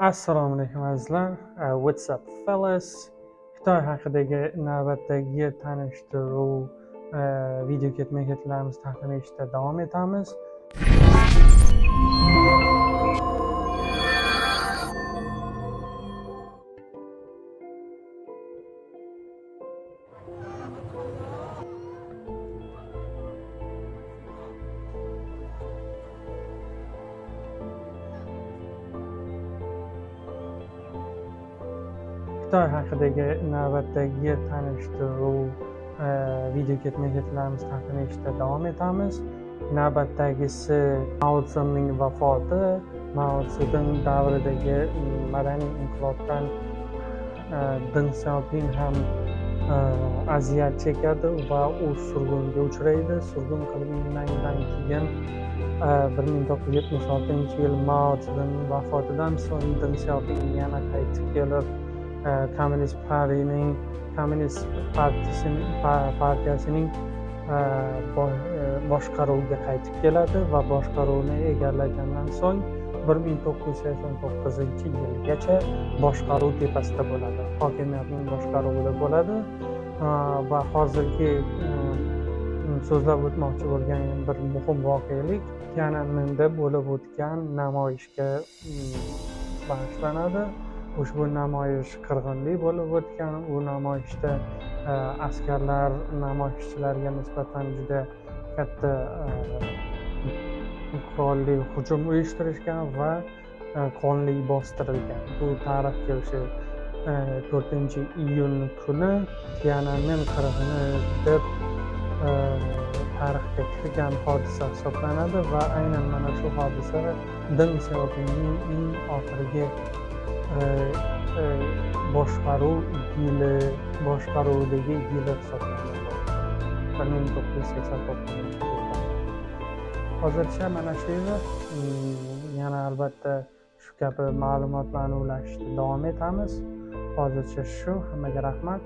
Assalomu alaykum azizlar. What's up, fellas? Xitoy haqidagi navbatdagi tanishtiruv video ketma-ketlarimiz taqdim etishda davom etamiz. Xitoy haqidagi navbatdagi tanishtiruv video ketma-ketlarimiz taqdim etishda davom etamiz. Navbatdagisi Mao Tsening vafoti, Mao Tsedun davridagi madaniy inqilobdan Deng Xiaoping ham aziyat chekadi va u surgunga uchraydi. Surgun qilingandan keyin 1976-yil Mao Tsedunning vafotidan so'ng Deng Xiaoping yana qaytib kelib, Kommunist partiyasining boshqaruviga qaytib keladi va boshqaruvni egallagandan so'ng 1989-yilgacha boshqaruv tepasida bo'ladi, hokimiyatning boshqaruvida bo'ladi. Va hozirgi so'zlab o'tmoqchi bo'lgan bir muhim voqelik Tiananmenda bo'lib o'tgan namoyishga bag'ishlanadi. Ushbu namoyish qirg'inli bo'lib o'tgan. U namoyishda askarlar namoyishchilarga nisbatan juda katta qurolli hujum uyushtirishgan va qonli bostirilgan. Bu tarixga o'sha 4-iyun kuni Tiananmen qirg'ini deb tarixga kirgan hodisa hisoblanadi va aynan mana shu hodisa Deng Xiaopingning eng oxirgi boshqaruv yili, boshqaruvdagi yili hisoblanadi, 1989-yilda. Hozircha mana shu edi. Yana albatta shu kabi ma'lumotlarni ulashishda davom etamiz. Hozircha shu. Hammaga rahmat.